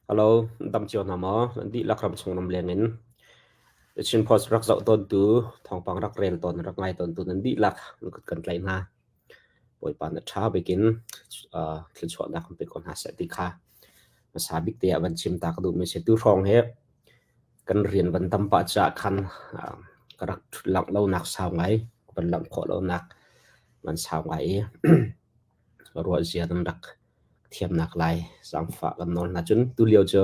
Hello, dam cio hna maw? Nan dihlak ram chung ram leng in The Chin Post rak zoh tawntu, thawngpang rak rel tawn, rak ngai tawntu nan dihlak nan kut kan tlaih hna. Bawipa na ṭha bikin uh, thluachuahnak kan pe ko hna seh ti kha hmasa bik te ah van chim ta ka duhmi si. Tu hrawng hi kan rian van tam pah caah khan uh, ka rak langh lonak sau ngai, van langh khawh lonak van sau ngai i ruah zia nan rak thiamnak lai zaangfah kan nawl hna. Cun tulio cu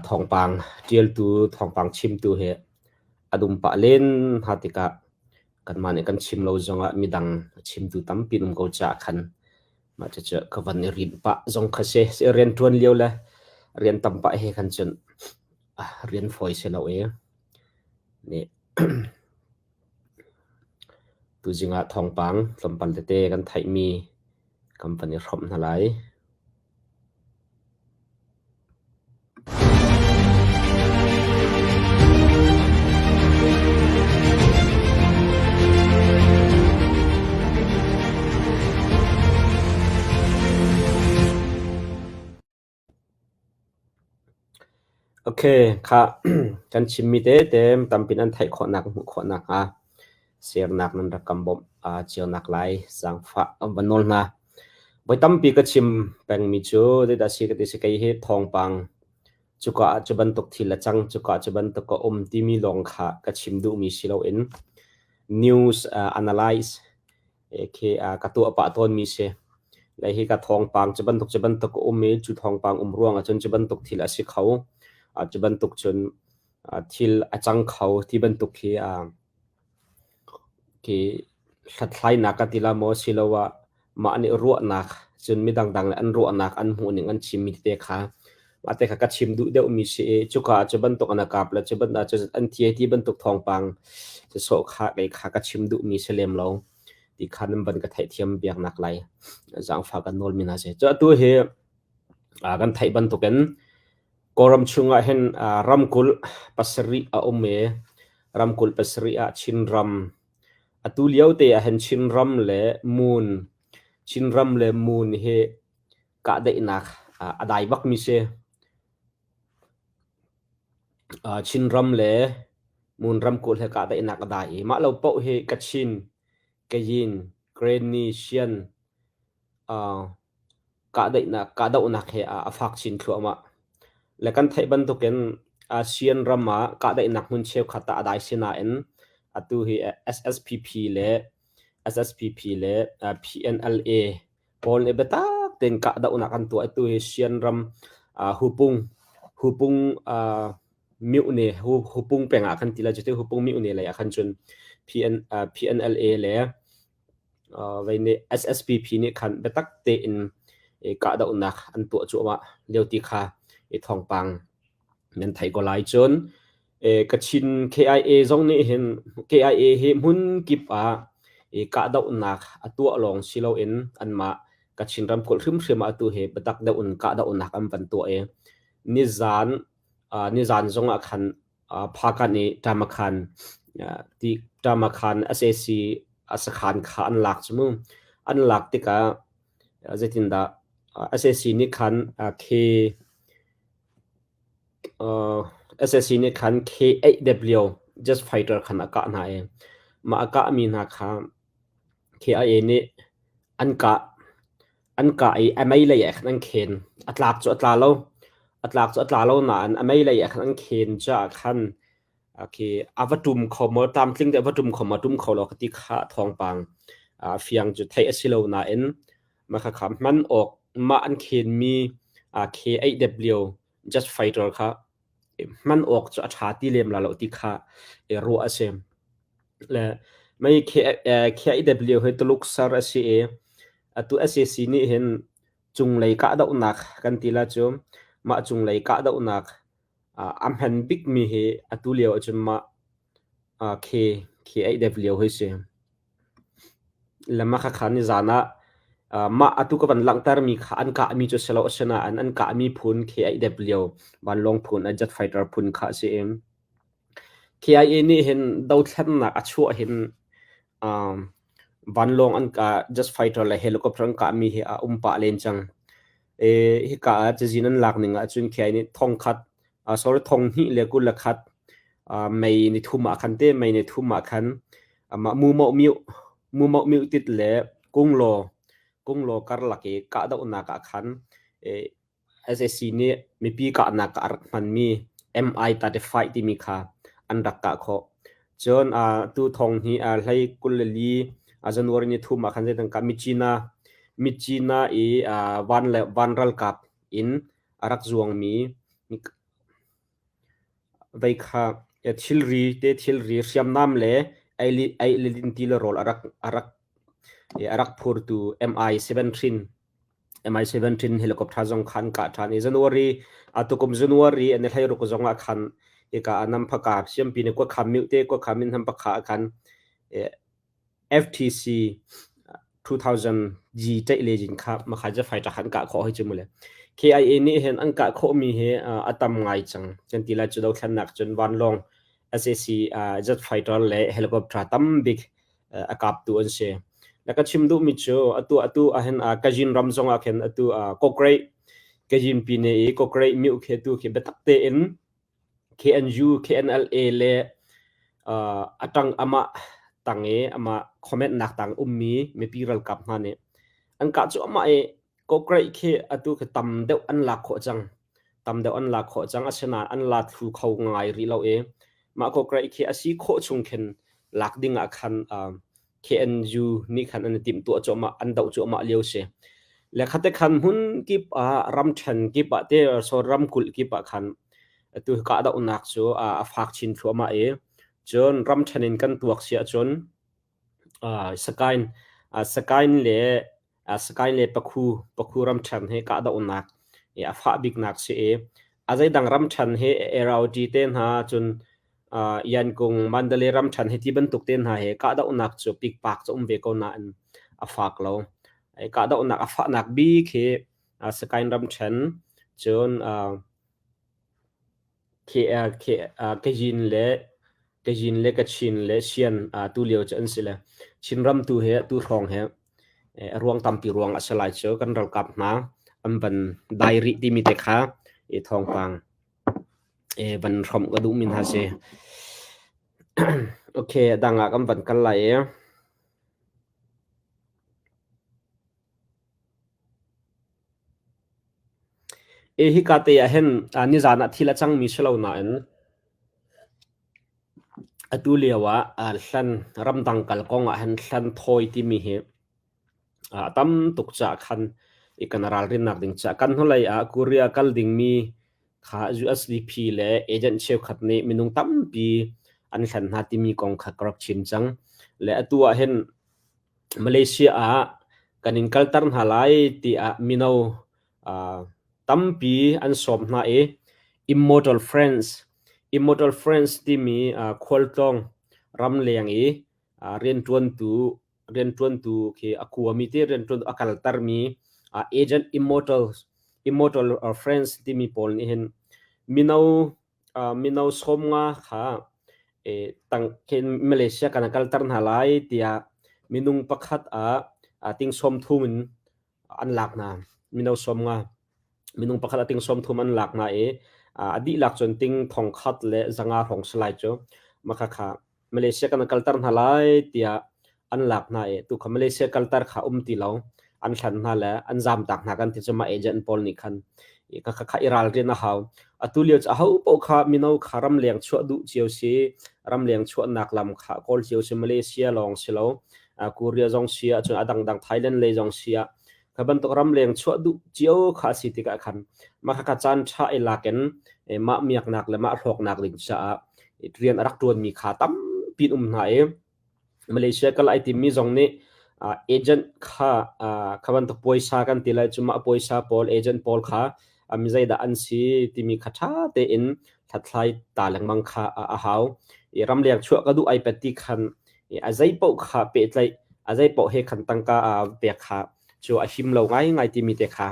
thawngpang ṭialtu, thawngpang chimtu hi a dum pah len hna tikah kanmah nih kan chim lo zongah midang a chimtu tampi an um ko caah khan mah cucu ka van i rinh pah zong kha si. Rian ṭuan lio le rian tam pah he khan cun rian fawi si lo i nih tuzing ah thawngpang tlawmpal tete kan theihmi kan van i hrawmh hna lai. Ok, khah kan chimmi tete tampi nan theih khawhnak hmuh khawhnak hnga sernak nan rak kan bawmh cionak lai zaangfah an va nawl hna. Voi tampi ka chim pengmi cu zeidah si ka ti si kei hi thawngpang cuka ah cu bantuk thil a cang cuka ah cu bantuk a um timi lawng kha ka chim duhmi si loin news analyze khi ka tuah pah tawnmi si. Le hi ka thawngpang cu bantuk cu bantuk a um i cu thawngpang um ruang ahcun cu bantuk thil a si kho. Cu bantuk cun thil a cang kho ti bantuk khi khi hlathlainak ka ti la maw siloah mah nih ruahnak cun midang dang le an ruahnak an hmuhning an chimmi tete kha mah te kha ka chim duh deuhmi si i cuka ah cu bantuk an a kap le cu bantuk cu an thi ti bantuk thawngpang sawh kha kei kha ka chim duhmi si lem lo ti kha nan van ka theihthiam biaknak lai zaangfah kan nawl mi hna si. Cu atu hi kan theih bantukin Kawlram chungah hin ramkulh pasarih a um i ramkulh pasarih ah Chinram atu lio te ah hin Chinram le Mun Chinram le Mun hi kahdaihnak a dai bakmi si. Chinram le Mun ramkulh he kahdaihnak a dai i mah lo paoh hi Kachin, Kayin, Karenni, Shan kahdaihnak kahdohnak he a fak chin thluahmah. Le kan theih bantukin ASEAN ram ah kahdaihnak hmun cheukhat ah a dai si nain atu hi SSPP le SSPP le PNLA pawl nih biatak tein kahdohnak an tuah. Atu hi Shan ram Hupung Hupung Myone Hupung peng ah khan ti lai cuti Hupung Myone lei ah khan cun PN, PNLA le vei nih SSPP nih khan biatak tein kahdohnak an tuah cuahmah lio ti kha i thawngpang nan theih ko lai. Cun Kachin KIA zong nih hin KIA hi hmun kip ah i kahdohnak a tuah lawng si loin anmah Kachin ramkulh hrimhrim ah atu hi biatak deuh in kahdohnak an van tuah i nizan nizan zong ah khan Phakan i Tamakhan ti Tamakhan sac a sakhan kha an lak cu mu. An lak tikah zeitindah sac nih khan K sac nih khan K8W jet fighter khan a kah hna i mah a kahmi hna kha KIA nih an kah. An kah i a mei lei ah khan an khen. A tlak cu a tla lo. A tlak cu a tla lo nain a mei lei ah khan an khen caah khan khi a va ṭum kho maw, tlamtling te a va ṭum kho maw, ṭum kho lo ka ti kha thawngpang fiang cu theih a si lo nain mah khakha hman awk mah an khenmi K8W jet fighter kha hman awk cu a ṭha ti lem la lo ti kha ruah a si. Le mei KIW hi Tuluk ser a si i atu sac nih hin cunglei kahdohnak kan ti la cu mah cunglei kahdohnak a hman bikmi hi atu lio ahcun mah K KIW hi si. Le mah khakha nizan ah mah atu ka van langhtermi kha an kahmi cu si lo asinain an kahmi phun KIW vanlawng phun jet fighter phun kha a si i KIA nih hin dothlennak a chuah hin vanlawng an kah, jet fighter le helicopter an kahmi hi a um pah len cang. Hika ah cazin an lak ning ahcun KIA nih thongkhat sorry thonghnih le 21 May ni thum ah khan te May ni thum ah khan amah Mumoh Myo Mumoh Myo tit le Kunglaw Kunglaw karlak i kahdohnak ah khan sac nih mipi kahnak ah a rak hmanmi MI-35 timi kha an rak kah khawh. Cun tu thong hi hlei 24 January ni thum ah khan zeitin kah Myitkyina Myitkyina i van le van ralkap in a rak zuangmi vei kha thilri te thilri hriamnam le ei le din ti le rawl a rak a rak a rak phurtu MI-17 MI-17 helicopter zong kha an kah ṭhan i January tukum January an i hleiruk zong ah khan hika ah Namphaka siampi nih kuakham mute kuakham in Namphaka ah khan FTC 2000 G ṭaih le jin kha makha ja fighter kha an kah khawh hoi cu mule. KIA nih hin an kah khawhmi hi a tam ngai cang. Kan ti lai cu dothlennak cun vanlawng SAC jet fighter le helicopter tam bik a kaptu an si. Na ka chim duhmi cu atu atu ahhin Kazin ram zong ah khin atu Kokreih Kazin pine i Kokreih myu khi tu khi biatak tein KNU, KNLA le a tang amah tang i amah comment nak tang ummi mipi ralkap hna nih an kah cuahmah i Kokreih khi atu khi tam deuh an lak khawh cang. Tam deuh an lak khawh cang. Asinain an la thlu kho ngai rih lo i mah Kokreih khi a si khawh chung khin lak ding ah khan KNU nih khan an i timhtuah cuahmah, an doh cuahmah lio si. Le khate khan hmun kip ah ramṭhen kip ah te so ramkulh kip ah khan atu kahdohnak cu a fak chin thluahmah i cun ramṭhen in kan tuak si ahcun Sakain Sakain le Sakain le Pakhu Pakhu ramṭhen hi kahdohnak a fah biknak si i a zeidang ramṭhen hi ROD te hna cun Yankung Mandalay ramṭhen hi ti bantuk te hna hi kahdohnak cu pikpak cu um ve ko nain a fak lo. Kahdohnak a fahnak bik hi Sakain ramṭhen cun Kayin le Kayin le Kachin le Sian tulio cu an si le Chinram tu hi tu hrawng hi a ruang tampi ruang a si lai cu kan ralkap hna an van dai rih timi te kha i thawngpang van hrawmh ka duhmi hna si. Okay, dang ah kan van kal lai i. Hika te ah hin nizan ah thil a cangmi si lo nain atu lio ah hlan ramdang kal kong ah hin hlan thawi timi hi a tam tuk caah khan i kan ralrinnak ding caah kan hnulei ah Korea kal dingmi kha USDP le agent cheukhat nih minung tampi an hlan hna timi kong kha ka rak chim cang. Le atu ah hin Malaysia ah kan in kalter hna lai tiah mino tampi an sawm hna i Immortal Friends Immortal Friends timi khualtlawng ramleng i rianṭuantu rianṭuantu khi a kuami te rianṭuan a kaltermi agent Immortal Immortal Friends timi pawl nih hin mino mino 50 kha tang Malaysia kan kalter hna lai tiah minung pakhat ah ting 30 in an lak hna. Mino 50 minung pakhat ah ting 30 an lak hna i a dihlak cun ting 1500 hrawng si lai cu. Mah kha Malaysia kan kalter hna lai tiah an lak hna i tu kha Malaysia kalter kha um ti lo an hlan hna le an zamtak hna kan ti cu mah agent pawl nih khan kha kha i ralrin a hau atu lio cu aho paoh kha mino kha ramleng chuah duh cio si ramleng chuahnak lam kha kawl cio si Malaysia lawng si lo Korea zong si ah cun a dangdang Thailand lei zong si ah kha bantuk ramleng chuah duh cio kha a si tikah khan mah kha caan ṭha i lak in mah miaknak le mah hlawknak ding caah rian a rak ṭuanmi kha tampi an um hna i Malaysia kal ai timmi zong nih agent kha kha bantuk puaisa kan ti lai cu mah puaisa pawl agent pawl kha mi zeidah an si timi kha ṭha tein hlathlai ta lengmang kha a hau. I ramleng chuah ka duh ai pet ti khan a zei paoh kha pehtlaih a zei paoh he khan tangka pek kha cu a him lo ngaingai timi te kha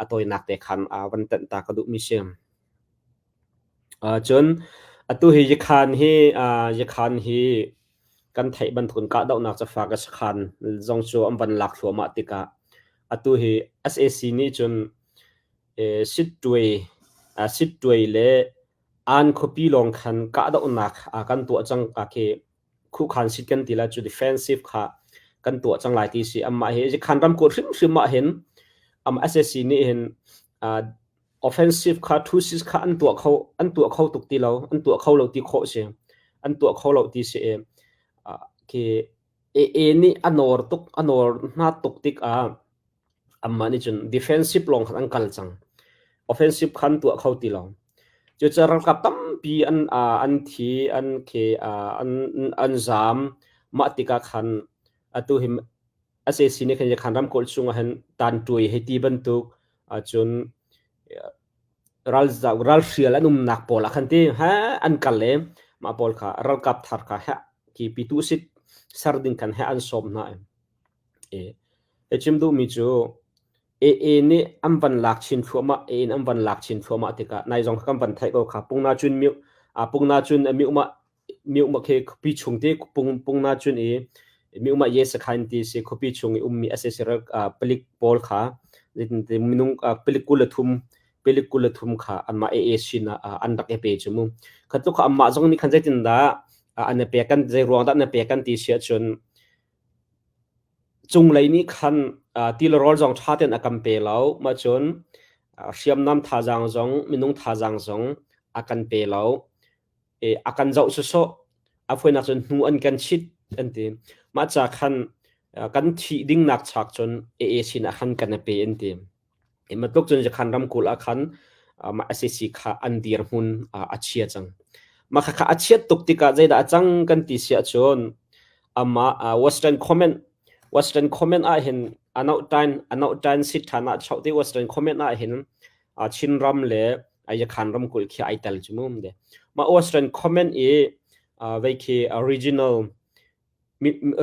a tawinak te khan van tenh ta ka duhmi si. Cun atu hi Yakhan hi Yakhan hi kan theih bantukin kahdohnak cafak a sakhan zong cu an van lak thluahmah tikah atu hi SAC nih cun. Sittwe Sittwe le An khuapi lawng khan kahdohnak kan tuah cang ka khi khuhkhan sit kan ti lai cu defensive kha kan tuah cang lai ti si. Amah hi Khan ramkulh hrimhrim ah hin amah SAC nih hin offensive kha thusis kha an tuah kho an tuah kho tuk ti lo an tuah kho lo ti khawh si an tuah kho lo ti si i khi AA nih a nawr tuk a nawr hna tuk tikah Amah nih cun defensive lawng khan an kal cang. Offensive khan tuah kho ti lo. Cucaah ralkap tampi an an thi, an ke an an zaam. Mah tikah khan atu hi SAC nih khan khan ramkulh chungah hin tanṭuai hei ti bantuk ahcun ralhrial an umnak pawl ah khan ti he an kal i mah pawl kha ralkap thar kha he ki pitu sit ser ding khan he an sawm hna. Ka chim duhmi cu AA nih an van lak chin thluahmah, AA in an van lak chin thluahmah tikah nai zong kan van theih ko kha pungna cun miu pungna cun miumah miumah khi khuapi chung ti pung pungna cun i miumah ye sakhan ti si khuapi chung i ummi SAC palik pawl kha minung palik 23 palik 23 kha anmah AA sin ah an rak i pe cu mu. Kha tluk kha anmah zong nih khan zeitindah an i pek kan zei ruang dah an i pek kan ti si ahcun Cunglei nih khan ti le rawl zong ṭha tein a kan pe lo. Mah cun hriamnam thazaang zong minung thazaang zong a kan pe lo. A kan zoh sawsawh. A fawinak cun hnu an kan chit an ti. Mah ca khan kan thih dingnak chak cun AA sinah khan kan i pe an ti. Matluk cun Yakhan ramkulh ah khan mah SAC kha an dirhmun a chia cang. Mah khakha a chiat tuk tikah zeidah a cang kan ti si ahcun amah Western comment Western comment ah hin anohtan anohtan sit ṭhan ah choh ti Western comment ah hin Chinram le Yakhan ramkulh khi ai tel cu mu. Mah Western comment i vei khi regional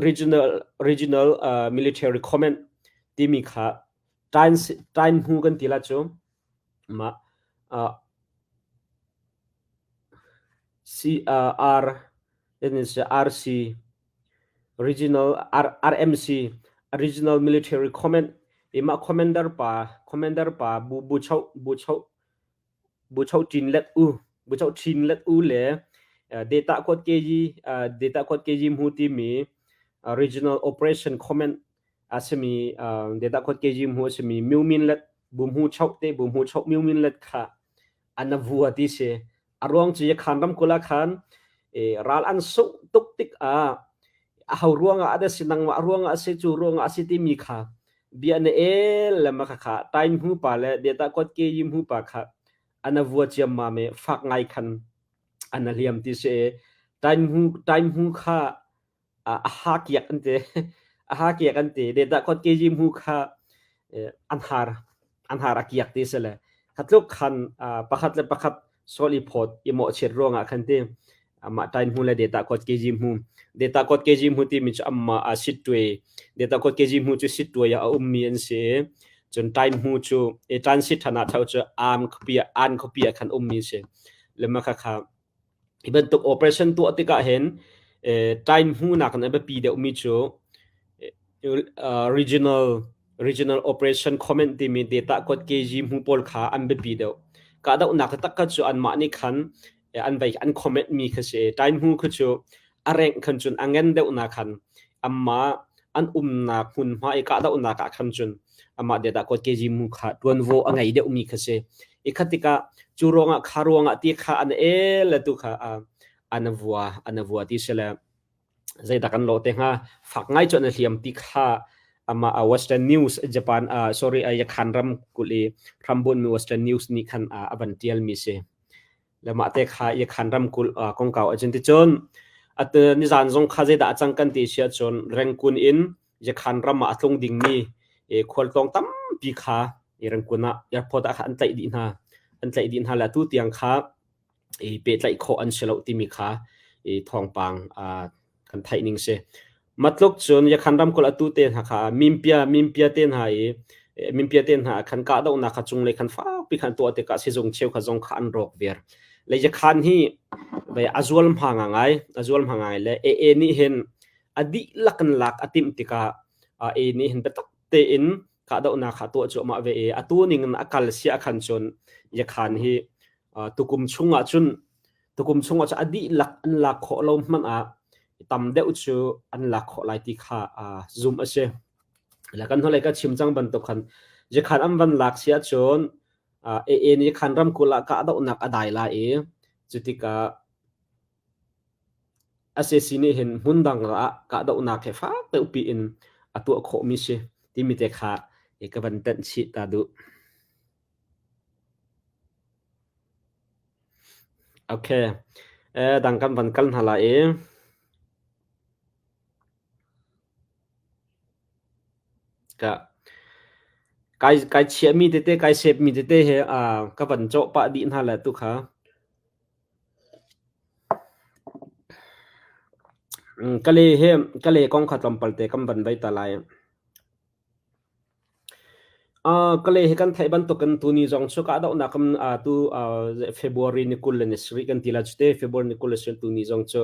regional regional military comment timi kha Ṭain hnu kan ti la cu mah CR RC Regional RMC Regional Military Command i mah commander pa commander pa bu bu choh bu choh bu choh ṭin let u bu choh ṭhin let u le data kuat KG data kuat KG hmu timi Regional Operation Command a simi data khot KG hmu a simi Myu Min Let bu hmu choh te bu hmu choh Myu Min Let kha an vua ti si a ruang cu khan ram kula khan ral an sungh tuk tik ah a ho ruangah ada si nangmah ruangah a si cu ruangah a si timi kha bia na el le ma kha kha tain hmu pa le data kot ke yim hmu pa kha ana vua ciam ma me fak ngai khan ana hliam ti si tain hmu tain hmu kha a ha kiak an ti. A ha kiak an ti. Dehdah khot KG hmu kha an har an har a kiak ti si le kha tluk khan pakhat le pakhat sual i phawt i mawhchiat ruangah khan ti amah tain hmu le data kot KG hmu data kot KG hmu ti mi cu amma a sit tuai data kot KG hmu cu sit tuai ah a ummi an si cun tain hmu cu e tan sit thana thau cu am khupi an khupi ah khan ummi si le ma kha kha Hi bantuk operation tuah tikah hin time hmuhnak in a biapi deuhmi cu regional regional operation comment timi data kuat KG hmu pawl kha an biapi deuh. Kahdohnak taktak kha cu anmah nih khan an vei an comment mi kha si. Time hmu kha cu a rengh khan cun a ngen deuhnak khan anmah an umnak hmunhma i kahdohnak ah khan cun amah data kuat KG mu kha ṭuanvo a ngei deuhmi kha si. I khat tikah cu ruangah kha ruangah ti kha an el le tu kha an vua an vua ti si le zeidah kan lawh te hnga fak ngai cu an hliam ti kha ama Western News Japan sorry Yakhan ram kulh i hrambun mi Western News nih khan a van tial mi si le mah te kha Yakhan ramkulh kongkau ahcun ticun atu nizan zong kha zeidah a cang kan ti si ahcun Rengkun in Yakhan ram ah a tlung dingmi khualtlawng tampi kha Rengkun ah airport ah kha an tlaih dih hna an tlaih dih hna le atu tiang kha i pehtlaih khawh an si lo timi kha i thawngpang kan theih ning si. Matluk cun Yakhan ramkulh atu te hna kha mimpia mimpia te hna i mimpia te hna khan kahdohnak kha cunglei khan fakpi khan tuah tikah sizung cheu kha zong kha an rawk viar. Le Yakhan hi ve a zual hma ngai a zual hma ngai le AA nih hin a dihlak in lak a timh tikah AA nih hin biatak tein Kahdohnak kha tuah cuahmah ve i atu ning in a kal si ahkhan cun Yakhan hi tukum chung ahcun tukum chung ahcun a dihlak an lak khawh lo hmanh ah tam deuh cu an lak khawh lai ti kha zumh a si. Le kan hnulei ka chim cang bantuk khan Yakhan an van lak si ahcun AA nih khan ramkulh ah kahdohnak a dai lai i cutikah Sac nih hin hmundang ah kahdohnak he fak deuhpi in a tuah khawhmi si timi te kha ka van tenh chih ta duh. Okay. Dang kan van kal hna lai i Ka kai kai chiahmi tete kai sepmi tete he ka van cawh pah dih hna le tu kha. Kale he kale kong kha tlawmpal te kan van vai ta lai. Kale hi kan theih bantukin tuni zong cu kahdohnak in tu February ni 20 le ni sarih kan ti lai cu te February ni 20 le sarih tuni zong cu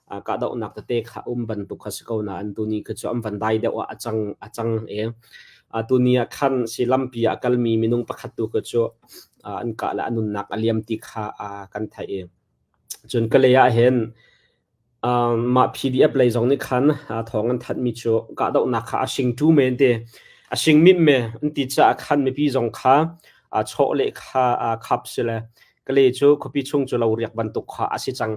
kahdohnak tete kha um bantuk kha si ko nain tuni khi cu an van dai deuh ah a cang a cang i tuni ah khan si lampi ah kalmi minung pakhat tu khi cu an kah le a nunnak a liam ti kha kan theih i cun Kalay ah hin Mah PDF lei zong nih khan thawng an thanhmi cu kahdohnak kha a singtu men ti a singmit me an ti caah khan mipi zong kha chawleh kha khap si le Kale cu khuapi chung cu lo riak bantuk kha a si cang.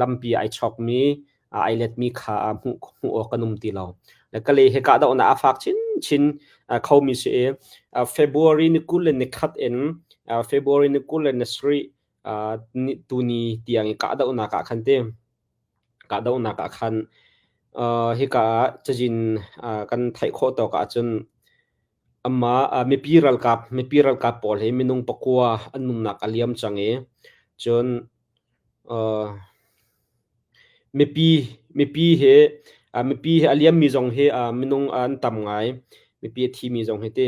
Lampi ai chawkmi ai letmi kha hmuh hmuh awk kan um ti lo. Le Kale he kahdohnak a fak chinchin khomi si i February ni 20 le ni khat in February ni 20 le ni sarih tuni tiang i kahdohnak ah khan ti kahdohnak ah khan hika ah cazin kan theih khawh tawk ahcun amah mipi ralkap mipi ralkap pawl hi minung pakua an nunnak a liam cang i cun mipi mipi he mipi he a liammi zong hi minung an tam ngai mipi a thimi zong hi ti.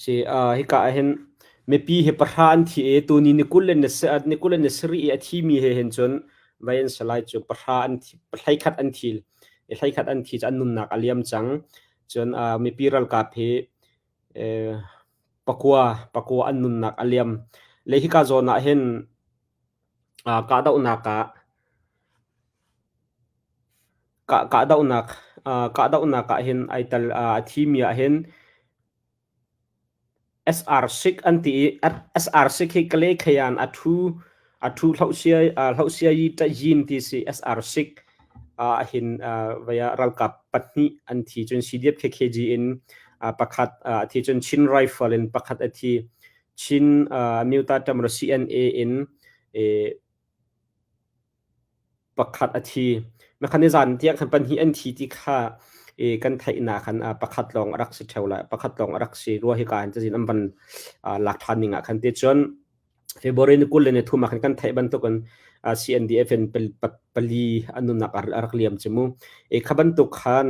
Si, hika ah hin mipi hi pahra an thi i tuni ni 20 le ni 20 le ni sarih i a thimi he hin cun vai an si lai cu pahra an thi, hleikhat an thi. I hleikhat an thi cu an nunnak a liam cang. Cun mipi ralkap hi pakua pakua an nunnak a liam. Le hika zawn ah hin kahdohnak ah kahdohnak kahdohnak ah hin ai tel a thimi ah hin SR6 an ti i SR6 hi Kalay Khayan a thu a thu hlohsia yi yin ti si SR6 ah hin vaya ralkap pahnih an thi cun CDF KKG in pakhat a thi cun Chin Rifle in pakhat a thi Chin Amyota Tamro CNA in pakhat a thi. Makhan ni zan tiang khan pahnih an thi ti kha kan theihnak khan pakhat lawng a rak si theo lai. Pakhat lawng a rak si. Rua hi ka in cazin an van lak than ning ah khan te cun February ni 20 le ni thum ah khan kan theih bantukin CNDF in pali an nunnak a rak liam cu mu. E kha bantuk khan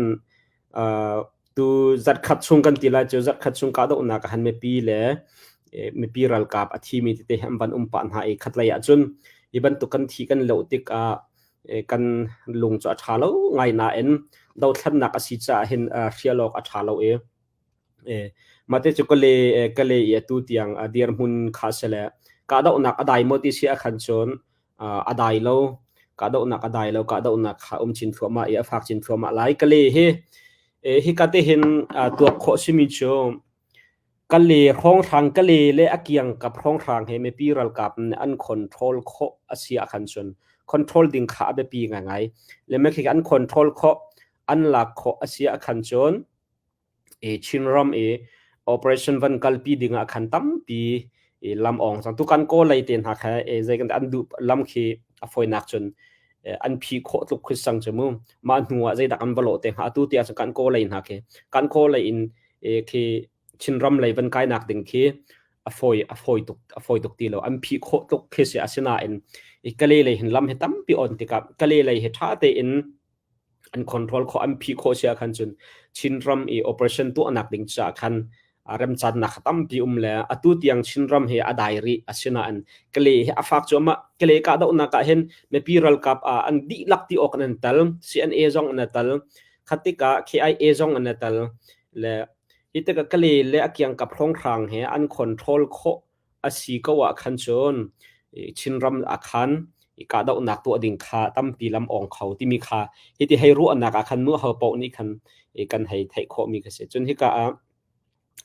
Tu zarhkhat chung kan ti lai cu zarhkhat chung kahdohnak ah han mipi le mipi ralkap a thimi tete an van um pah hna i khatlei ahcun hi bantuk kan thi kan loh tikah kan lung cu a ṭha lo ngai nain dothlennak a si caah hin hrial awk a ṭha lo i mah te cu kale kale i atu tiang dirhmun kha si le kahdohnak a dai maw ti si ahkhan cun a dai lo kahdohnak a dai lo kahdohnak kha um chin thluahmah i a fak chin thluahmah lai kale hi hika te hin tuak khawh simi cu kale hrawnghrang kale le a kiang kap hrawnghrang he mipi ralkap nih an control khawh a si ahkhan cun control ding kha a biapi ngaingai le mekhi an control khawh an lak khawh a si ahkhan cun Chinram i operation van kalpi ding ah khan tampi lam ong cang. Tukan Kawl lei te hna kha zei kan an duh lam khi a fawinak cun an phih khawh tluk khi sang cu mu. Mah hnu ah zeidah kan va lawh te hnga atu tiah cun kan Kawl lei hna khi kan Kawl lei in khi Chinram lei van kainak ding khi a fawi a fawi tuk a fawi tuk ti lo an phih khawh tuk khi si asinain i Kale lei hin lam hi tampi on tikah Kale lei hi ṭha tein an control khawh an phih khawh si ahkhan cun Chinram i operation tuahnak ding caah khan. Remcannak kha tampi um le atu tiang Chinram hi a dai rih. Asinain Kale hi a fak cuahmah. Kale kahdohnak ah hin mipi ralkap ah an dihlak ti awk in an tel. CNA zong an i tel. Khat tikah KIA zong an i tel. Le hi tikah Kale le a kiangkap hrawnghrang he an control khawh a si ko ah khan cun Chinram ah khan i kahdohnak tuah ding kha tampi lam awng kho timi kha hiti hei ruahnak ah khan nu ho paoh nih khan kan hei theih khawhmi kha si. Cun hika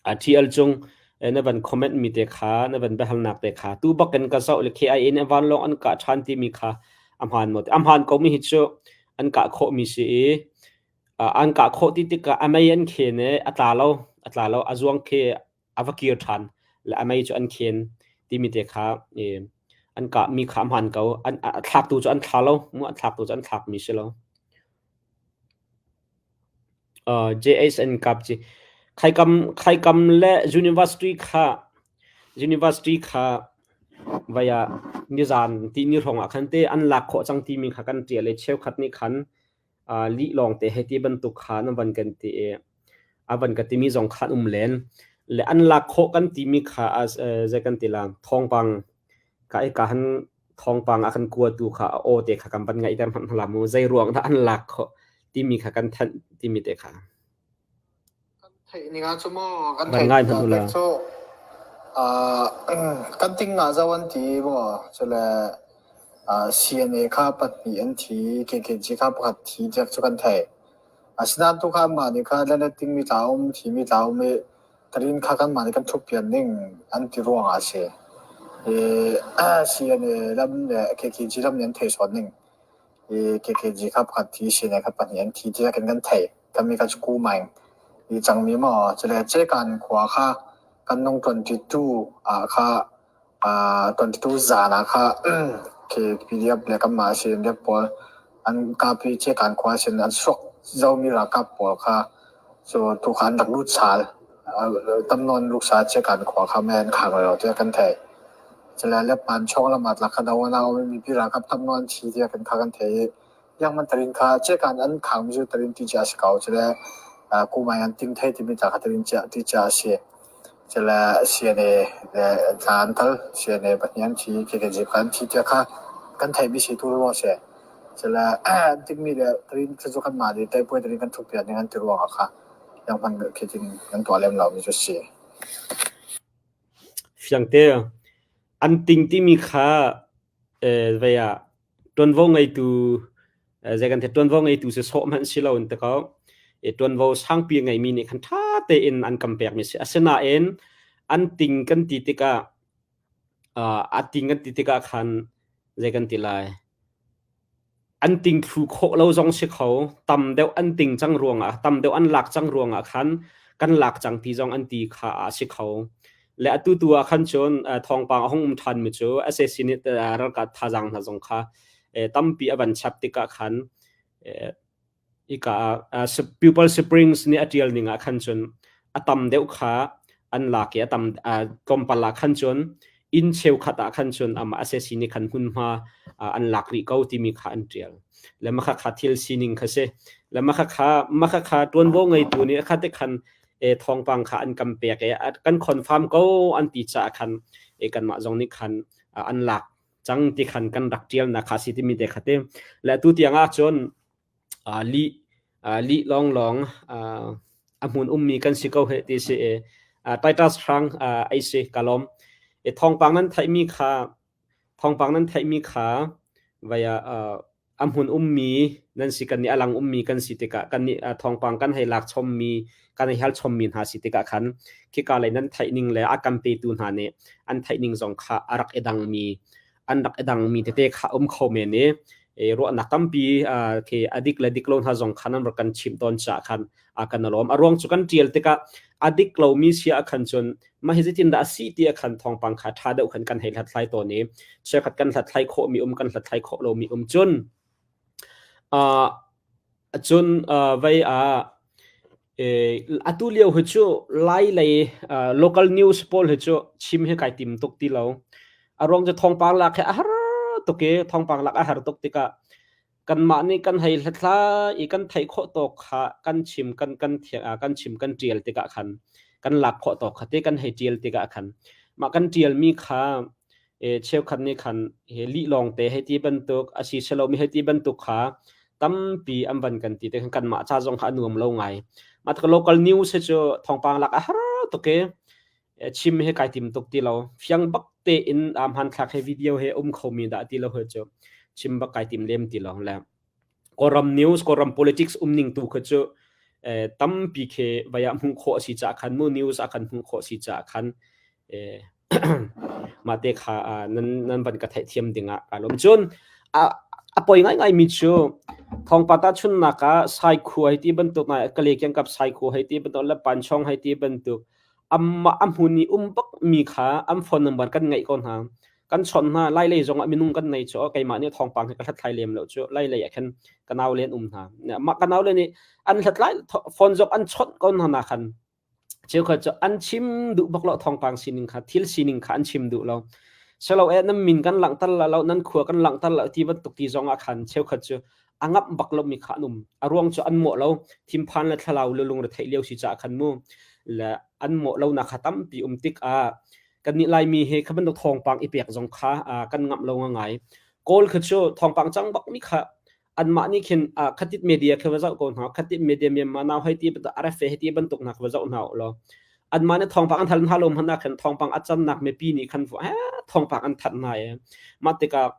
ah TL cung na van comment mi te kha na van biahalnak te kha tu bak in ka zoh le KIA nih vanlawng an kah ṭhan timi kha a hmaan maw? A hmaan ko mi hi cu an kah khawh mi si i an kah khawh ti tikah a mei an khen i a tla lo a tla lo a zuang khi a va kir ṭhan le a mei cu an khen timi te kha an kah mi kha a hmaan ko. An a thlaktu cu an thla lo mu an thlaktu cu an thlakmi si lo. JSN kap ci khaikam khaikam le university kha university kha vaya nizan ti ni hrawng ah khan te an lak khawh cang timi kha kan ṭial i cheukhat nih khan lih lawng te hei ti bantuk kha nan van kan ti i a van ka timi zong kha an um len. Le an lak khawh kan timi kha zei kan ti la thawngpang ka i ka han thawngpang a kan kuatu kha a aw te kha kan van ngaihter hmanh hna mu zei ruang dah an lak khawh timi kha kan thanh timi te kha. Kan theih ning ah cu maw kan Van theih ngai ning hmanh ah ula. pek cu kan ting nga zo an ti maw cule CNA kha pahnih an thi KKG kha pakhat thi tiah cu kan theih. Asinain tu kha mah nih kha Leonard tingmi tla um thimi tla um i tarin kha kanmah nih kan ṭhutpian ning an ti ruangah a si. I CNA lam le KKG lam nih an theih sawn ning. I KKG kha pakhat thi CNA kha pahnih an thi tiah kan kan theih. Kan mi kha cu maing i cangmi maw cule Cekan khua kha kan nung 22 ah kha 22 zan ah kha PDF le kanmah CNDF pawl an kap i Cekan khua sin an suak zomi ralkap pawl kha cu tu kha an rak lut sal. Tam nawn lut sal Cekan khua kha mei an khang lo tiah kan theih. Cule Lepan chawng lam ah tlak kha do an au i mipi ralkap tam nawn an thi tiah kan kha kan theih i Yangman tarin kha cekan an khangmi cu tarin ti cia a si ko. Cule kumai an ting thei timi ca kha tarin cia ti cia a si. Cule CNA le tla an tal CNA pahnih an thi KKG kha an thi tiah kha kan theihmi si tu ruang si. Cule an tingmi le tarin cu kanmah nih taipuai tarin kan thuk piak ning an ti ruangah kha yangman khi tin kan tuah lem lomi cu si. Fiangte an ting timi kha vei ah ṭuanvo ngeitu zei kan ti ṭuanvo ngeitu si sawh hmanh si lo in ti ko. I ṭuanvo sangpi ngeimi nih khan ṭha tein an kan pekmi si. Asinain an ting kan ti tikah a ting kan ti tikah khan zei kan ti lai an ting thlu khawh lo zong si kho. Tam deuh an ting cang ruangah tam deuh an lak cang ruangah khan kan lak cang ti zong an ti kha a si kho. Le atu tu ah khan cun thawngpang a hung um ṭhanmi cu sac nih ralkap thazaang hna zong kha tampi a van chap tikah khan hika ah Pupil Springs nih a ṭial ning ah khan cun a tam deuh kha an lak i a tam tlawmpal ah khan cun inn cheukhat ah khan cun amah sac nih khan hmunhma an lak rih ko timi kha an ṭial. Le mah kha thil sining kha si. Le mah kha mah kha ṭuanvo ngeitu nih kha te khan thawngpang kha an kan pek i kan confirm ko an ti caah khan kanmah zong nih khan an lak cang ti khan kan rak ṭialnak kha si timi te kha te. Le atu tiang ah cun lih lih lawnglawng a hmun ummi kan si ko heh ti si i Titus hrang ei si ka lawm. I thawngpang nan theihmi kha thawngpang nan theihmi kha vai ah a hmun ummi nan si kan nih a lang ummi kan si tikah kan nih thawngpang kan hei lak chommi kan hei hal chommi hna si tikah khan khika lei nan theih ning le a kan petu hna nih an theih ning zong kha a rak i dangmi an rak i dangmi tete kha um kho men i ruahnak tampi khi a dik le dik lo hna zong kha nan rak kan chimh tawn caah khan a kan alawm a ruang cu kan ṭial tikah a dik lomi si ah khan cun mah hi zeitin dah a si ti ah khan thawngpang kha ṭha deuh khan kan hei hlathlai tawn i cheukhat kan hlathlai khawhmi um kan hlathlai khawh lomi um cun uh, cun uh, vei ah atu lio hi cu lai lei uh, local news pawl hi cu chim hi kai tim tuk ti lo a ruang cu thawngpang lak hi a har tuk i thawngpang lak a har tuk tikah Kanmah nih kan hei hlathlai i kan theih khawh tawk kha kan chim kan kan kan chim kan ṭial tikah khan. Kan lak khawh tawk kha te kan hei ṭial tikah khan mah kan ṭialmi kha cheukhat nih khan he lih lawng te hei ti bantuk a si lomi hei ti bantuk kha tampi an van kan ti te khan kanmah ca zong kha a nuam lo ngai. Mah tik local news hi cu thawngpang lak a har tuk i chim hi kai tim tuk ti lo. Fiang bak tein aa hmanthlak he video he um khomi dah ti lo hi cu chim bak kai tim lem ti lo le Kawlram news, Kawlram politics umning tu kha cu tampi khi vai ah hmuh khawh a si caah khan mu news ah khan hmuh khawh a si caah khan mah te kha nan nan van ka theihthiam ding ah kaa lawm. Cun a poi ngaingai mi cu thawngpang tahchunhnak ah Saikhua hei ti bantuk Kale kiangkap Saikhua hei ti bantuk le Panchong hei ti bantuk amah a hmun i um bak mi kha an phone number kan ngeih ko hna. Kan chawnh hna. Lailei zong ah minung kan nei cu keimah nih thawngpang hi ka hlathlai lem lo cu. Lailei ah khan ka naule an um hna. Mah ka naule nih an hlathlai phone zong an chawnh ko hna na khan cheukhat cu an chim duh bak lo thawngpang sining kha thil sining kha an chim duh lo. Selo e nan min kan langhter la lo nan khua kan langhter lo ti bantuk ti zong ah khan cheukhat cu a ngamh bak lomi kha an um. A ruang cu an mawh lo. Thinphan le thlalau le lungre theih lio si caah khan mu le an mawh lo nak kha tampi um tik ah kannih Laimi he kha bantuk thawngpang i pek zong kha kan ngamh lo ngai. Kawl kha cu thawngpang cang bak mi kha anmah nih khin khatit media kha va zoh ko hna khatit media Myanmar now hei ti RFA hei ti bantuk hna kha va zoh hna law anmah nih thawngpang an hal hna lo hmanh ah khan thawngpang a cannak mipi nih khan thawngpang an thanh hna i mah tikah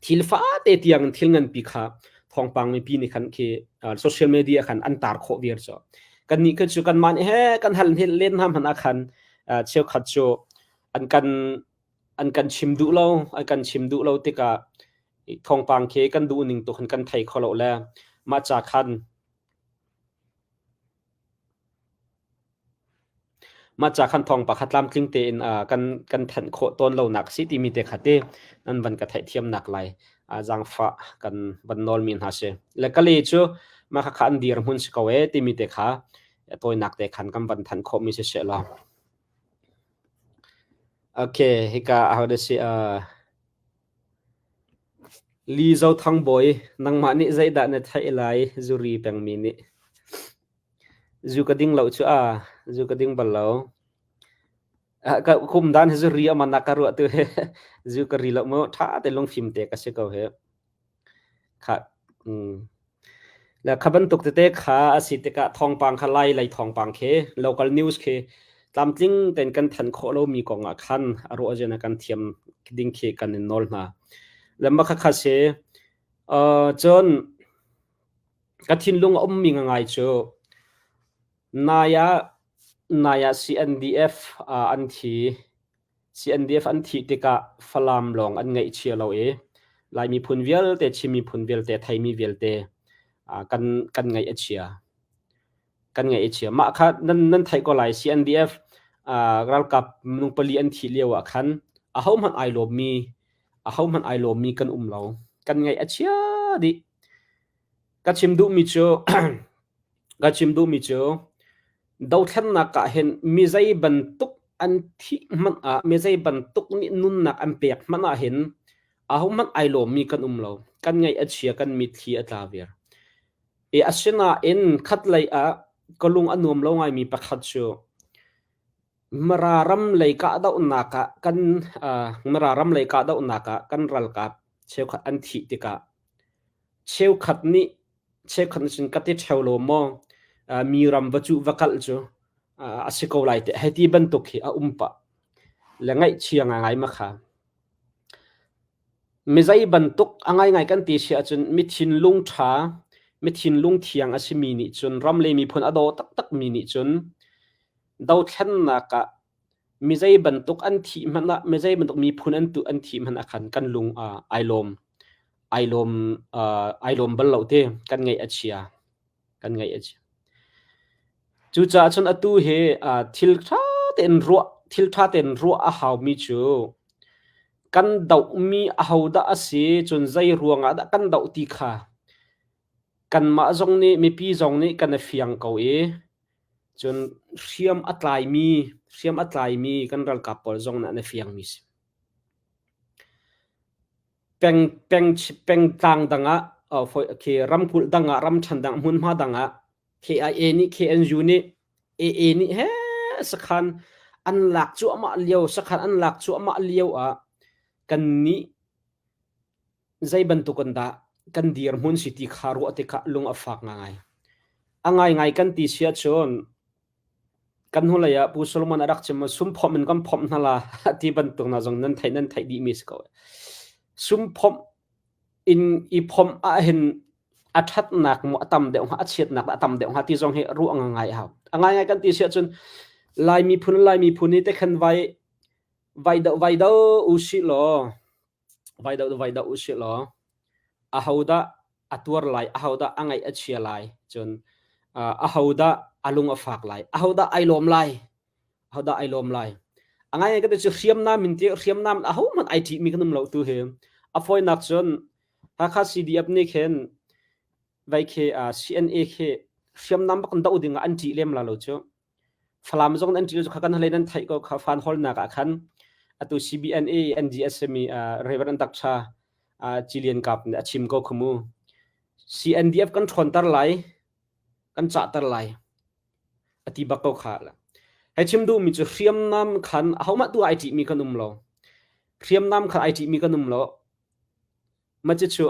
thil fate tiang in thil nganpi kha thawngpang mipi nih khan khi social media khan an tar khawh viar cu kannih kha cu kanmah nih he kan hal len hna hmanh ah khan cheukhat cu an kan an kan chim duh lo an kan chim duh lo tikah thawngpang khi kan duh ning tu khan kan thei kho lo le mah ca khan Mah ca khan thawng pakhat tlamtling tein kan kan thanh khawh tawn lonak a si timi te kha te nan van ka theihthiamnak lai zaangfah kan van nawlmi hna si. Le ka le cu mah khakha an dirhmun si ko ee timi te kha tawinak te khan kan van thanh khawhmi si seh law. Okay, hika ahodah si Li Zo Thang Bawi, nangmah nih zeidah na theih lai zuri pengmi nih? Zu ka ding lo cu a, zu ka ding bal lo. Ka kum dan hi zu ri aman na ka ruah tu hi zu ka ri lo mu ṭha te lungfim te ka si ko hi. Kha mm. Le kha bantuk tete kha a si tikah thawngpang kha lai lei thawngpang khi local news khi tlamtling tein kan thanh khawh lomi kong ah khan a ruah zian a kan thiam ding khi kan in nawl hna. Le mah khakha si cun Ka thinlung a ummi ngai cu nai ah nai ah CNDF an thi. CNDF an thih tikah Falam lawng an ngaihchia lo i Lai miphun vialte, Chin miphun vialte, theimi vialte kan kan ngaih a chia. Kan ngaih a chia. Mah kha nan nan theih ko lai CNDF ralkap minung pali an thih lio ah khan ahohmanh ai lawmmi ahohmanh ai lawmmi kan um lo. Kan ngaih a chia dih. Ka chim duhmi cu ka chim duhmi cu dothlennak ah hin mi zei bantuk an thih hmanh ah mi zei bantuk nih nunnak an pek hmanh ah hin ahohmanh ai lawmmi kan um lo. Kan ngaih a chia, kan mitthli a tla viar. I asinain khatlei ah ka lung a nuam lo ngaimi pakhat cu Mara ram lei kahdohnak ah kan Mara ram lei kahdohnak ah kan ralkap cheukhat an thih tikah cheukhat nih cheukhat nih cun ka ti ṭheo lo maw mi ram va cuh va kalh cu a si ko lai teh hei ti bantuk hi a um pah le ngaihchia ngaingai ma kha. Mi zei bantuk a ngaingai kan ti si ahcun mi thinlung ṭha, mi thinlung thiang a simi nih cun ram le miphun a daw taktakmi nih cun dothlennak ah mi zei bantuk an thih hmanh ah mi zei bantuk miphun an tu an thih hmanh ah khan kan lung ai lawm ai lawm ai lawm bal lo te kan ngaih a chia kan ngaih a chia cucaah cun atu hi thil ṭha tein ruah thil ṭha tein ruah a haumi cu kan dohmi ahodah a si cun zei ruangah dah kan doh ti kha kanmah zong nih mipi zong nih kan i fiang ko i Cun hriam a tlaimi hriam a tlaimi kan ralkap pawl zong nih an i fiangmi si. Peng peng pengtlang dang ah khi ramkulh dang ah ramṭhen dang hmunhma dang ah KIA nih KNU nih AA nih he Sakhan an lak cuahmah lio, sakhan an lak cuahmah lio ah kannih zei bantuk in dah kan dirhmun si ti kha ruah tikah lung a fak ngai. A ngaingai kan ti si ahcun kan hnulei ah Pu Solomon a rak chim sum phomh in kan phomh hna la ti bantuk na zong nan theih nan theih dihmi si ko. Sum phomh in i phomh ahhin a ṭhatnak maw a tam deuh hnga a chiatnak a tam deuh hnga ti zong hi ruah ngai a hau. A ngaingai kan ti si ahcun Lai miphun Lai miphun hi te khan vai vai do vai do u sih law vai do vai do u sih law ahodah a tuar lai ahodah a ngaih a chia lai cun ahodah a lung a fak lai ahodah ai lawm lai Hodah ai lawm lai. A ngai ka ti cu hriamnam in ti hriamnam aho hmanh ai ṭihmi kan um lo tu hi. A fawinak cun Hakha CDF nih khin vai khi CNA khi hriamnam bak in doh ding ah an ṭih lem la lo cu. Falam zong an ṭih lo cu kha kan halei nan theih ko kha fan holnak ah khan atu CBNA NDS simi Reverend Dr. Cilian Kap nih a chim ko khu mu. CNDF kan ṭhawnter lai, kan cahter lai. A ti bak ko kha. Hei chim duhmi cu hriamnam khan ahohmah tu ai ṭihmi kan um lo. Hriamnam khan ai ṭihmi kan um lo. Mah cucu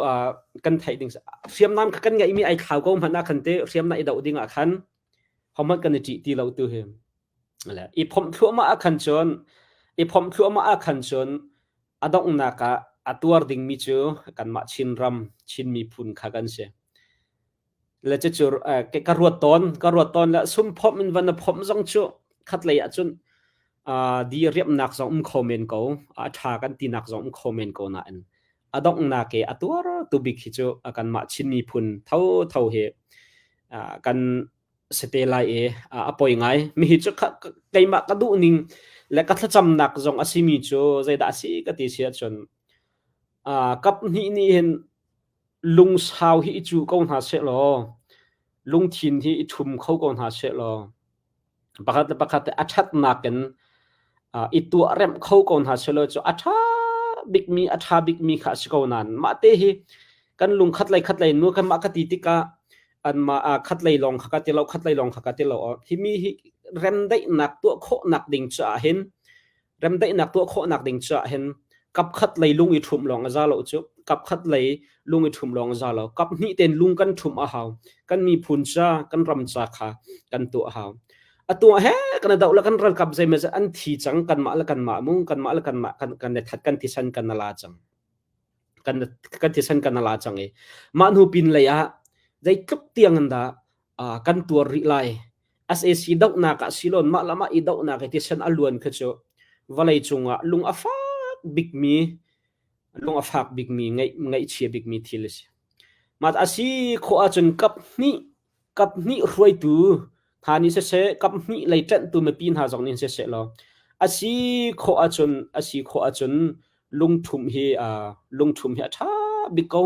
kan theih ding hriamnam kha kan ngeihmi ai thlau ko hmanh ah khan te hriamnam i doh ding ah khan hohmanh kan i ṭih ti lo tu hi. I phomh thluahmah ah khan cun i phomh thluahmah ah khan cun a donghnak ah a tuar dingmi cu kanmah Chinram, Chin miphun kha kan si. Le cucu ka ruat tawn, ka ruat tawn le sum phomh in van na phomh zong cu khatlei ahcun di riamhnak zong um kho men ko, a ṭha kan tinak zong um kho men ko nain a donghnak i a tuar tu bik hi cu kanmah Chin miphun thotho hi kan si te lai i a poi ngai. Mihi cu keimah ka duhning le ka thlacamnak zong a simi cu zeidah a si ka ti si ahcun kap hnih nih hin lungsau hi i cuh ko hna sehlaw lungthin hi i ṭhum kho ko hna sehlaw pakhat le pakhat a ṭhatnak in i tuahremh kho ko hna sehlaw cu a ṭha bikmi a ṭha bikmi kha a si ko nain mah te hi kan lung khat lei khat lei nu kan mah ka ti tikah anmah khat lei lawng kha ka ti lo khat lei lawng kha ka ti lo hi mi hi remdaihnak tuah khawhnak ding caah hin Remdaihnak tuah khawhnak ding caah hin kapkhat lei lung i ṭhumh lawng a za lo cu. Kapkhat lei lung i ṭhumh lawng a za lo. Kap hnih tein lung kan ṭhumh a hau. Kan miphun ca, kan ram ca kha kan tuah a hau. Atu ah he kan i doh le kan ralkap zeimawzat an thi cang kanmah le kanmah mu kanmah le kanmah kan kan i that kan thisen kan la cang. Kan kan thisen kan la cang i mah hnu pin lei ah zeitluk tiang in dah kan tuar rih lai. SAC dohnak ah silon mah le mah i dohnak i thisen a luan kha cu vawlei cungah lung a fak bikmi lung a fak bikmi ngaih ngaihchia bikmi thil a si. Mah a si khawh ahcun kap hnih kap hnih hruaitu hna nih siseh kap hnih lei ṭanhtu mipi hna zong nih siseh law a si khawh ahcun a si khawh ahcun lungṭhumh hi lungṭhumh hi a ṭha bik ko.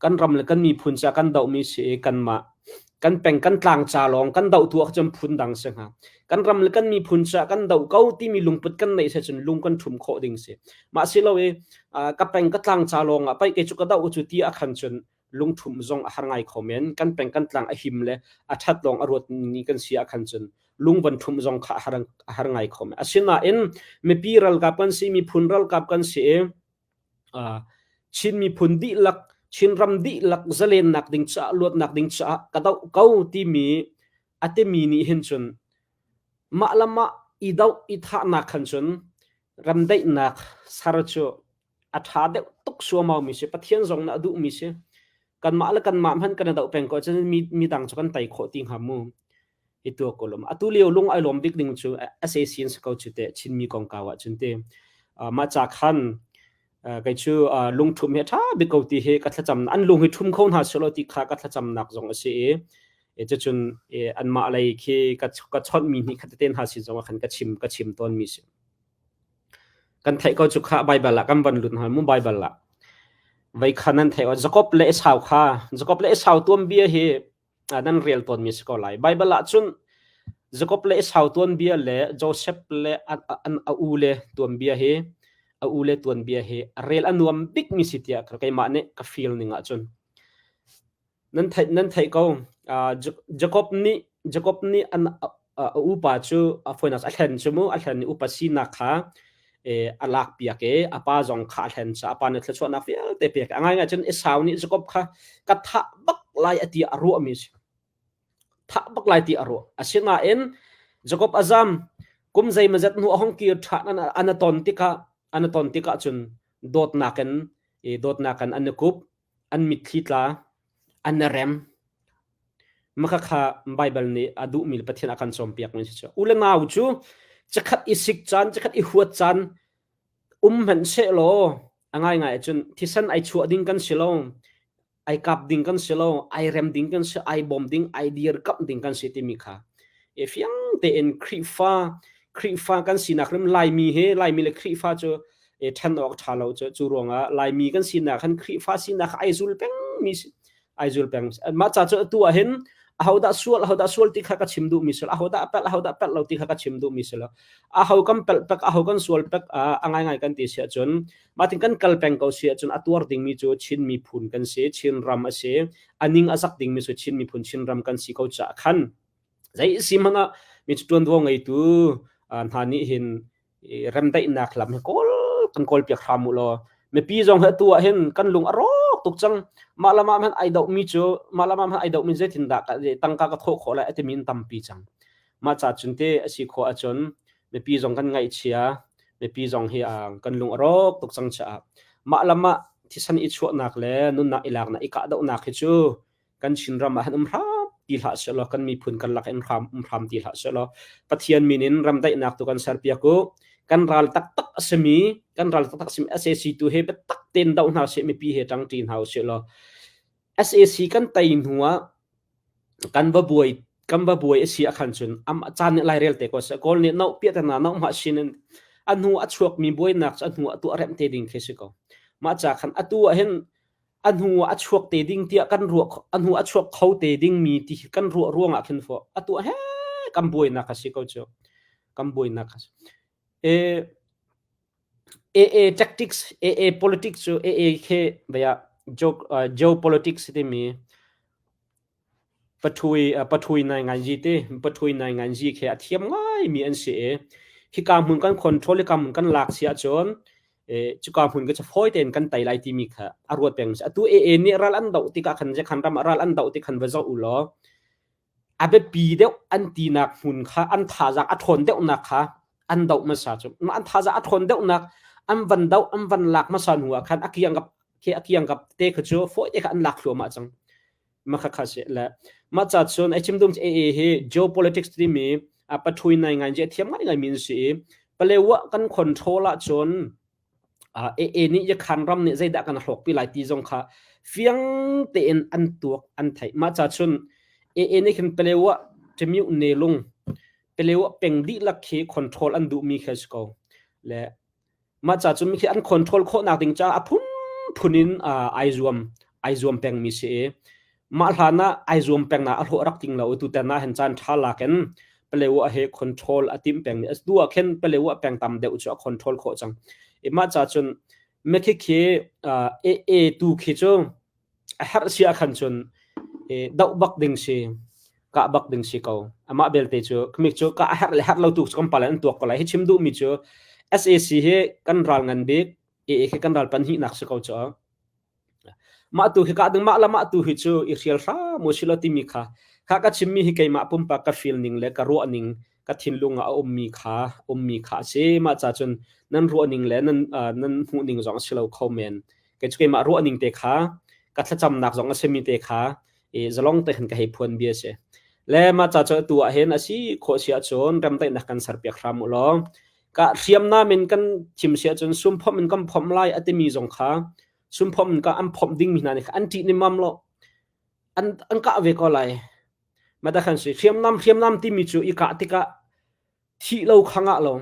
Kan ram le kan miphun ca kan dohmi si i kanmah kan peng kan tlang ca lawng kan doh tu ahcun phun dang si hnga. Kan ram le kan miphun ca kan doh ko timi lungput kan neih si cun lung kan ṭhum khawh ding si. Mah si lo i ka peng ka tlang ca lawng ah pei kei cu ka doh cu ti ah khan cun lungṭhumh zong a har ngai kho men. Kan peng kan tlang a him le a ṭhat lawng a ruat ni kan si ah khan cun lung van ṭhumh zong kha a har, a har ngai kho men. Asinain mipi ralkap kan si, miphun ralkap kan si i Chin miphun dihlak, Chinram dihlak zalennak ding caah, luatnak ding caah ka doh ko timi a timi nih hin cun mah le mah i doh i thahnak khan cun ramdaihnak ser cu a ṭha deuh tuk suaumau mi si. Pathian zong nih a duhmi si. Kanmah le kanmah hmanh kan i doh peng ko ahcun mi, midang cu kan tei khawh ti hnga mu. Hi tu ko lom. Atu lio lung ai lawm bik ding cu SAC in si ko cu te Chinmi kongkau ah cun te. Mah ca khan kei cu lungṭhum hi a ṭha bik ko ti hi ka thlacam an lung hi ṭhum kho hna selaw ti kha ka thlacamnak zong a si i cucun anmah lei khi ka ka chawnhmi hnih khat tete hna sin zong ah khan ka chim ka chim tawnmi si. Kan theih ko cu kha Baibal ah kan van lut hna mu Baibal ah. Vei kha nan theih Jakob le Esau kha Jakob le Esau tuanbia hi nan rel tawnmi si ko lai. Baibal ah cun Jakob le Esau tuanbia le Joseph le an a u le tuanbia hi a u le tuanbia hi a rel a nuam bikmi si tiah keimah nih ka feel ning ah cun nan theih nan theih ko. Jakob nih Jakob nih an. a upa cu a fawinak a thlen cu mu a thlen i upa sinak kha a lak piak i a pa zong kha a thlen ca a pa nih thluachuahnak vialte pek a ngaingai cun Esau nih Jacob kha ka thah bak lai a ti a ruahmi si thah bak lai ti a ruah asinain Jacob a zam kum zeimazet hnu a hong kir ṭhan an a ton tikah an a ton tikah cun dawtnak in dawtnak in an i kup an mitthli tla an i rem Maka kha Baibal nih a duhmi le Pathian a kan cawnpiakmi si cu. U le nau cu chikkhat i sik caan, chikkhat i huat caan um hmanh sehlaw a ngaingai ahcun thisen ai chuah ding kan si lo, ai kap ding kan si lo, ai rem ding kan si, ai bawm ding, ai dirkamh ding kan si timi kha e fiang tein Khrihfa Khrihfa kan sinak rim Laimi he Laimi le Khrihfa cu e ṭhen awk ṭha lo cu cu ruangah Laimi kan sinak khan Khrihfa sinak ai zul pengmi ai zul peng. Mah ca cu atu ah hin ahodah sual ahodah sual ti kha ka chim duhmi si lo ahodah a palh ahodah palh lo ti kha ka chim duhmi si lo aho kan palh pek aho kan sual pek a ngaingai kan ti si ahcun mah tin kan kal peng ko si ahcun a tuar dingmi cu Chin miphun kan si Chin ram a si a ning a zak dingmi cu Chin miphun Chin ram kan si ko caah khan zei si hmanh ah mi cu ṭuanvo ngeitu hna nih hin remdaihnak lam hi kawl kan kawl piak hram u law mipi zong hi atu ah hin kan lung a rawk tuk cang mah lam ah ai doh mi cu mah lam ah ai doh mi zeitin dah tangka ka thawh khawh lai a timi in tampi cang mah ca cun te a si khawh ahcun mipi zong kan ngaihchia mipi zong hi kan lung a rawk tuk cang caah mah lam ah thisen i chuahnak le nunnak i laknak i kahdohnak hi cu kan Chinram ah han um hram ti hlah sehlaw kan miphun kan lak in hram um hram ti hlah sehlaw Pathian min in ramdaihnak tu kan serpiak u kan ral taktak a simi kan ral taktak a simi SAC tu he biatak tein doh hna seh mipi he ṭangṭi hna usih law SAC kan tei hnu ah kan va buai kan va buai a si ah khan cun am caan nih lairel te ko seh kawl nih no piahtana no mah sin in a hnu a chuakmi buainak cu a hnu a tuah remh te ding khi si ko mah ca khan atu ah hin a hnu ah a chuak te ding tiah kan ruah a hnu a chuak kho te dingmi ti kan ruah ruangah khin fo atu he kan buainak a si ko cu kan buainak a si e AA tactics AA politics cu AA khe baya geopolitics timi Pathui pathui nai nganzi te pathui nai nganzi khi a thiam ngaimi an si i hika hmun kan control hika hmun kan lak si ahcun cuka hmun ka cu fawi tein kan tei lai timi kha a ruat peng atu AA nih ral an doh tikah khan khan ram ah ral an doh ti khan va zoh u law a biapi deuh an tinak hmun kha an thazaang a ṭhawn deuhnak kha an doh hmasa cu an thazaang a ṭhawn deuhnak an van doh an van lak hmasa hnu ah khan a kiangkap khi a kiangkap te kha cu fawi te kha an lak thluahmah cang Makhakha si le mah ca cun ai chim dum AA hi geopolitics timi a pathui nai ngai je thiam ngai ngai min si i Palewa kan control ah cun AA nih yakhan ram nih zeidah kan hlawk pi lai ti zong kha fiang tein an tuak an theih mah ca cun AA nih khin Palewa timiu ne lung Palewa peng dihlak khi control an duh mi kha si ko le Mah ca cun khi an control khawhnak ding caah a phunphun in ai zuam ai zuam pengmi si i mah hlan ah ai zuam pengnak a hlawh rak ting lo i tutan ah hin caan ṭha lak in Palewa he control a timh pengmi tu ah khin Palewa peng tam deuh cu a control khawh cang. I mah ca cun mikhi khi AA tu khi cu a herh si ahkhan cun doh bak ding si kah bak ding si ko amah belte cu khmik cu ka a herh le herh lo tu kan pale an tuak ko lai hi chim duhmi cu SAC hi kan ral ngan bik AA khi kan ral panhnih nak si ko cu mah tu hi ka ding mah la mah tu hi cu i hrial hram u silo timi kha kha ka chimmi hi keimah pumpak ka feel ning le ka ruah ning ka thinlung ah a ummi kha ummi kha a si mah ca cun nan ruah ning le nan nan hmuh ning zong a si lo kho men kei cu keimah ruah ning te kha ka thlacamnak zong a simi te kha i zalong te khan ka hei phuan bia si le mah ca cu atu ah hin a si khawh si ahcun remdaihnak kan serpiak hram u law ka hriamnam in kan thim si ahcun sumphomh in kan phomh lai a timi zong kha sumphomh in ka an phomh dingmi hna nih kha an ṭih nimam lo an an kah ve ko lai mata khan si hriamnam hriamnam timi cu i kah tikah thih lo khang ah lo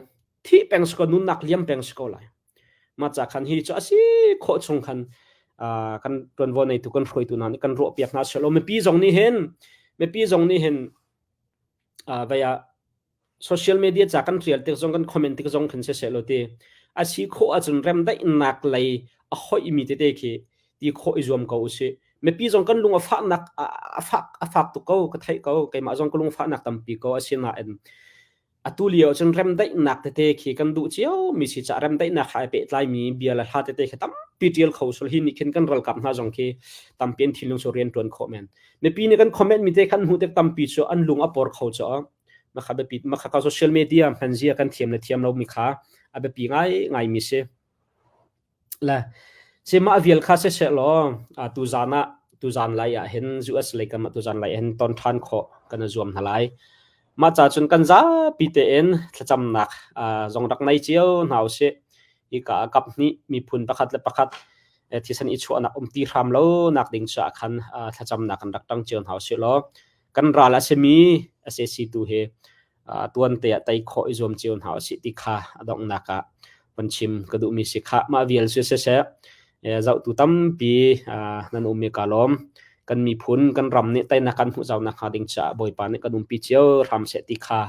thih peng si ko nunnak liam peng si ko lai mah ca khan hi cu a si khawh chung khan kan tuanvo neitu kan hruaitu hna nih kan ruah piak hna selaw mipi zong nih hin mipi zong nih hin vei ah social media ca kan rial tik zong kan comment tik zong khan si selaw ti a si khawh ahcun remdaihnak lei a hoih mi tete khi ti khawh i zuam ko usih. Mipi zong kan lung a fahnak a fak a fak tuk ko ka theih ko. Keimah zong ka lung fahnak tampi ko asinain atu lio cun remdaihnak tete khi kan duh cio mi si caah remdaihnak ha ai pehtlai mi bia le hla tete khi tampi tial kho sul hi nih khin kan ralkap hna zong khi tampi an thinlung cu rian tuan khawh men. Mipi nih kan comment mi te khan hmuh tik tampi cu an lung a por kho cu makha biapi makha ka social media hman zia kan thiam le thiam lo mi kha a biapi ngai ngai mi si. Le sihmah vial kha siseh law tuzaan ah tuzaan lai ah hin US lei kam ah tuzaan lai ah hin ton ṭhan khawh kan i zuam hna lai. Mah ca cun kan zapi tein thlacamnak zong rak nei cio hna usih. Hika ah kap hnih miphun pakhat le pakhat thisen i chuahnak um ti hram lo nak ding caah khan thlacamnak kan rak ṭang cio hna usih law kan ral a simi sac tu hi tuante ah tei khawh i zuam cio hna usih ti kha a donghnak ah van chim ka duhmi si kha. Mah vial cu siseh zohtu tampi nan um i ka lawm. Kan miphun kan ram nih teinak kan hmuh zau nakhnga ding caah Bawipa nih kan umpi cio hram seh ti kha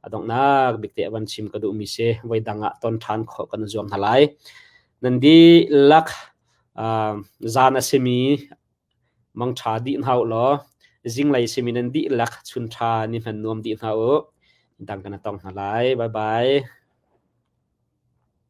a donghnak bik te van chim ka duhmi si. Voi dang ah ton ṭhan khawh kan zuam hna lai. Nan dihlak zan a simi Mangṭha dih hna u law zinglei simi nan dihlak chunṭha ni hman nuam dih hna u. Dang kan tong hna lai. Bye bye.